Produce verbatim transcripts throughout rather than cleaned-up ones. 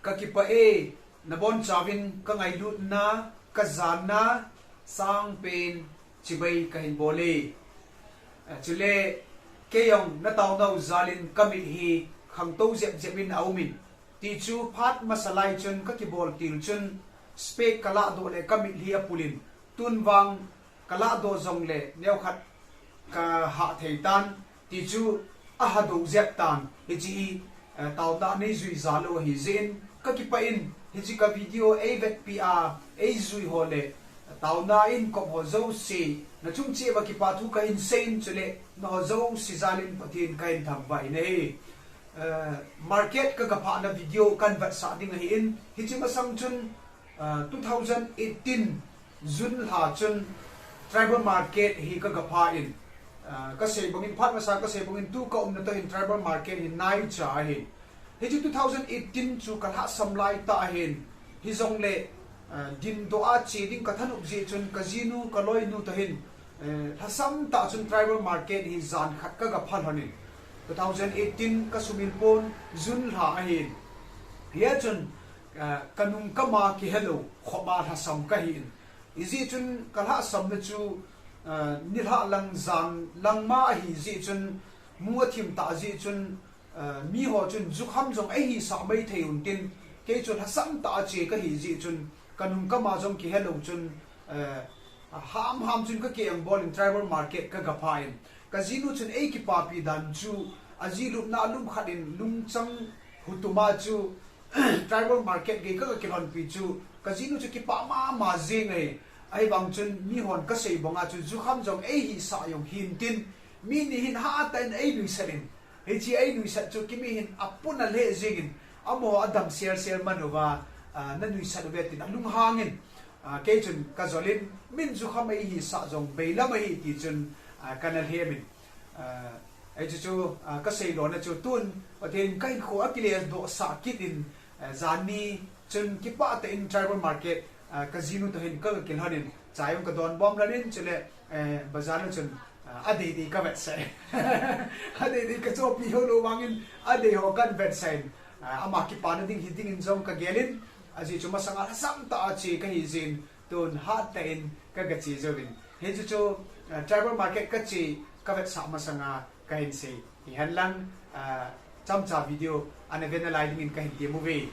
Ka kipah e, nabonchauvin ka ngailutna, ka janna, sangpen chibai kahin bol e. Eh, chule, keijong nataonau jalin ka mit hi khangtou jep jep in aumin. Tichu phat masa lai chun ka kibol til chun spec ka lahdoh le ka mit hi apulin. Tun vang ka lahdoh jongle neokhat ka hah thei tan, tichu ahah doh jep tan, hiche hi, eh, taona neijui jal u ahi jeh in, ka kipah in, hiche ka video eivetpi a, eijui ho le, taona in kop ho jouse, nachung cheh uva kipathu kahin seiyin chule, nangho jouse jalin Pathen kahin thangvah in ahi. Eh, market ka gaphahna video kahin vetsah ding ahin, hiche masang chun, Ah, two thousand eighteen June lha chun tribal market hi ka gapha in, ah, kasei bangin phat masa kasei bangin tu ka umna toh hin tribal market hi naicha ahi. Hichu two thousand eighteen chu ka lhasam lai tah ahin. Hijongle, ah, dindoh a che ding ka thanop jeh chun ka jinu ka loinu toh hin, eh, lhasam tah chun tribal market hi jan khat ka gapha lhonin. Two thousand eighteen ka sumil pon June lha ahin. Hia chun, ah, ka nung ka ma kihelou khop a lhasam kahin. Hijeh chun ka lhasam na chu, ah, nilhah lang jan lang ma ahi jeh chun, mu athim tah jeh chun, ah, miho chun jukham jong eihisah mai thei untin, kei chu lhasam tah a che kahi jeh chun, ka nung ka ma jong kihelou chun, ah, ham ham chun ka keng bol in tribal market ka gapha in. Ka jinu chun eikipapi dan chu, aji lupna a lum khat in lungchang hutum a chu, tribal market gei ka, ka kilhonpi chu, ka jinu chu kipah mama jeng e. Ahivang chun mihon kasei banga chu jukham jong eihisah jong hintin, mi ni hin hatah in einuisat in. Hiche einuisat chu kimi hin apun alheh jengin, amaho adam sel sel man uva, ah, nanuisat uve tin alunghangin, ah, kei chun kajolin, min jukham eihisah jong beilam ahi tichun, ah, kana lhemin. Ah, hichu chu, ah, kasei lona chu tun, Pathen kahinkho akile dohsah kit in, ah, janni chun kipah tah in tribal market, ah, ka jinu toh hin ka, ka kilhonin, chai jong ka donbom lhonin, chule, eh, bazar na chun, ah, adei dei ka vetsah in. Adei dei ka chohpi ho lou vangin, adei ho kan vetsah in. Ah, ama kipana ding hi dingin jong ka gelin, ajeh chu masanga lhasam tah a che kahi jeh in, tun hatah in ka, ka che jouvin. Hichu chu, ah, tribal market ka che ka vetsah masanga kahin sei. Hihen lang, ah, chomcha video ana ve nalai dingin kahin tem uve.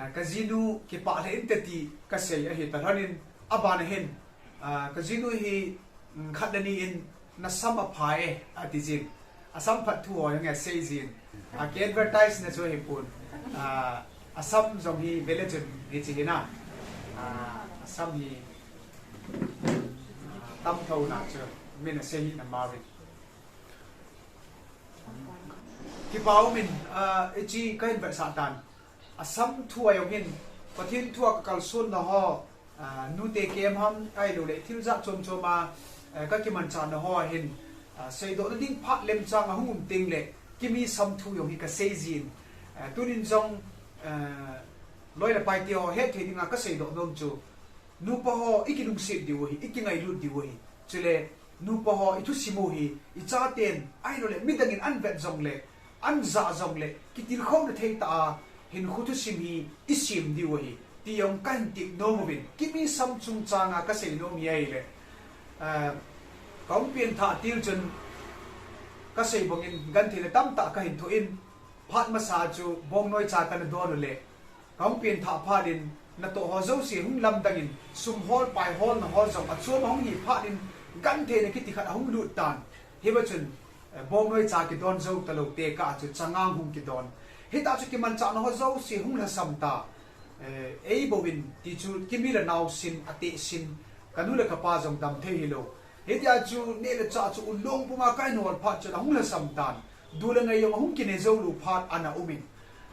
Ah, ka jinu kipah lheh inte ti kasei ahi talhonin, abana hin, ah, ka jinu hi, mm, khat le ni in, nasam apha e, ati jin. Asam phat thu ho jong asei jin. Ah, ki advertise na chu ahipon. Ah, asam jong hi vele chun hiche hi na. Ah, asam hi, ah, tam thou na chu min asei hina mauvin. Kipah umin, ah, hiche kahin vetsah tan. Asam thu a jong hin, Pathen thu a ka kalsonna ho, ah, nute kem ham, ahilouleh thil jat chom chom a, eh, ka kimanchahna ho a hin, ah, seidohna ding phat lemchang ahung um tengle, kimi sam thu jong hi kasei jin. Eh, tunin jong, eh, loi le pai te ho hetthei dinga kaseidoh nom chu, nupa ho i kilungset diu ahi, i kingailut diu ahi. Chule, nupa ho i thusim u hi, i chaten, ahilouleh midangin ahin vet jongle, ahin jah jongle, kitilkhouna thei tah a, hinkho thusim hi i sem diu ahi, ti jong kahin tep nom uvin, kimi sam chungchang a kasei nom hi ahile, ah, kahung pengthah til chun, kasei bangin gentheina tamtah kahin thoh in, phat masa chu bongnoi cha kana don u le, kahung pengthah phat in, natoh ho jouse hung lamdang in, sum hol, pai holna ho jong achom ahung hi phat in, gentheina kiti khat ahung lut tan. Hiva chun, eh, bongnoi cha kidon jou talou tekah a chu changang hung kidon. Hitah chu kimanchahna ho jouse hung lhasam ta. Eh, eibouvin ti chu kimi le nao sin, ateh sin, kanu le kapa jong damthei hilou. Hitia chu neh le chah chu ulong puma kahin hol phat chun ahung lhasam tan. Du le ngai jong ahung kine jou lou phat ana umin.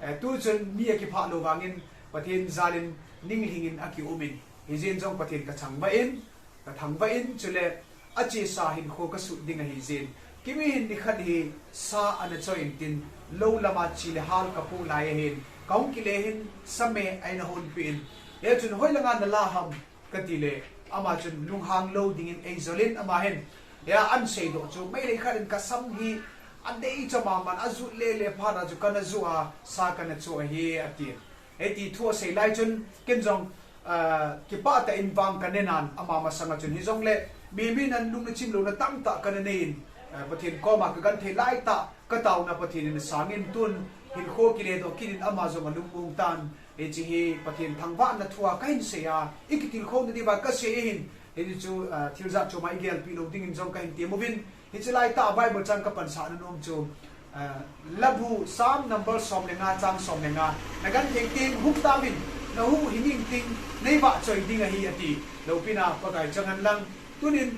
Eh, tuchun mi akiphah lou vangin Pathen jalin ninglhingin akiumin. Hijeh in jong Pathen kachangvah in, kathangvah in, chule achesa hinkho kasut ding ahijeh in. Kimi hin nikhat hi sa ana choi intin, lou lama chi le hal kapoh lai ahin, kahung kile hin sa me eina honpeh in. Hichun hoilanga nala ham, katile, ama chun lunghang lou dingin eijolin ama hin. Hia ahin seidoh chu, meilei khat in kasam hi, adei chama man, ajut lele phat a chu kana ju a, sa kana chu ahi, ati. Hiti thu asei lai chun, ken jong, ah, kipah tah in vang kanenan, ama masanga chun hijongle, mihem in lungna chimlouna tamtah kana nei in, ah, Pathen koma kagenthei laitah, kataona Pathen in asangin tun, hinkho kiledoh kit in ama jong alungmong tan, hiche hi Pathen thangvahna thua kahin sei a, ikitilkhouna diuva kasei ahin, hichu, ah, thil jat choma igelpeh lou dingin jong kahin tem uvin, hiche laitah a Bible chang kapansahna nom chu, ah, Labu Psalm number som le nga chang som le nga, nagenthei teng hung tauvin, nahuhhing ingting, neivahchoi ding ahi ati, loupina Pakai chang hen lang, tunin,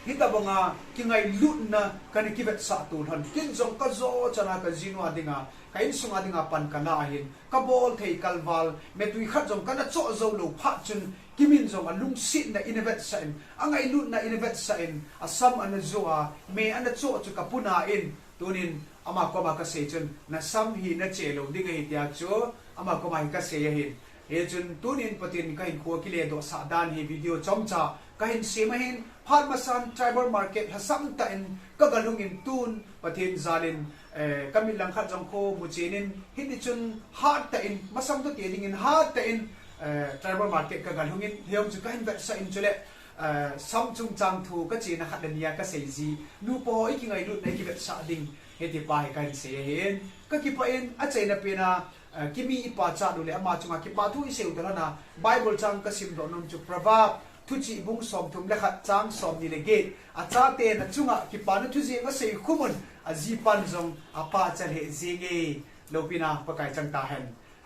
hitobanga kingailutna kana kivetsah tulhon, ken jong kajo chana kajinu a dinga, ka insung a dinga pan kana ahin, kabolthei kalval, metui khat jong kana choh jou lou phat chun, kimin jong alungsetna eina vetsah in, angailutna eina vetsah in, asam ana jo a, me ana choh chu kapuna in, tunin ama koma kasei chun, nasam hi nache lou ding ahi tia chu, ama koma hi kasei ahin. Hichun tunin Pathen kahinkho kiledohsah dan hi video chomcha kahin sem ahin, phat masan tribal market lhasam tah in kagalhung in tun, Pathen jalin, eh, kamit langkhat jong kho muchen in, hitichun hat tah in, masang toh te dingin hat tah in, eh, tribal market kagalhung in, hijong chu kahin vetsah in chule, eh, sam chungchang thu kachena khat le nia kasei ji, nupa ho ikingailutna ikivetsah ding, hitipa hi kahin sei ahin, kakipah in, achaina pena, eh, kimi ipachat uleh ama chunga kipah thu isei u talhon a, Bible chang kasimdoh nom chu Proverb, Thuchih bung somthum le khat chang somni le get, achaten achunga kipana thu jeng asei khum un, ajipan jong apachat lheh jenge, loupina Pakai chang tahen.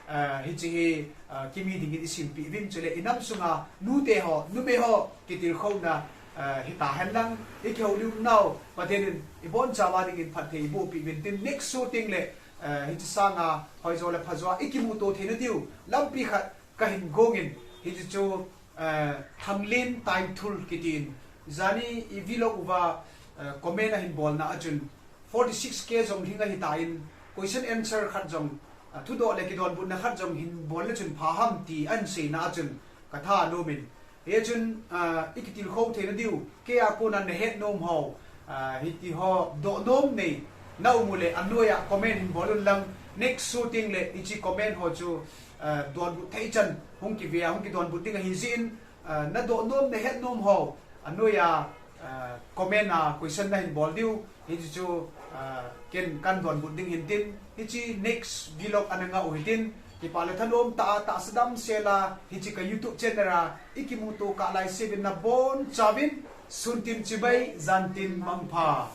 Eh, hiche hi, eh, kimi dingin isimpeh uvin chule inam sunga nute ho, numei ho, kitilkhouna, eh, hitahen lang, ikihoulimnau, Pathen in ibonchauva dingin phatthei eibohpeh uvin tin next show tengle, eh, hiche sanga hoijo le phajo a ikimuto theina diu lampi khat kahin gongin, hiche chu, eh, Thanglen Taithul kitin, jani ivlog uva, eh, comment ahin bolna a chun, forty six K jong lhing ahitan, question answer khat jong, ah, thudoh le kidonbutna khat jong hin bol le chun pha ham ti ahin seina a chun, katha anomin. Hichun, ah, ikitilkhou theina diu, keia kona nahet nom ho, ah, hitiho dohnom nei, naum uleh anoiya comment hin bol unlang, next show tengle hiche comment ho chu, ah, donbut theichan hung kive a, hung kidonbut ding ahijeh in, ah, nadohnom nahet nom ho, anoiya, ah, comment a question nahin bol diu, hiche chu, ah, ken kahin donbut ding hintin, hiche next vlog ana ngah u hitin, kipah le thanom tah a tahsa damsel a hiche ka YouTube channel a ikimuto kah laisevin nabonchauvin, sun tin chibai, jan tin mangpha.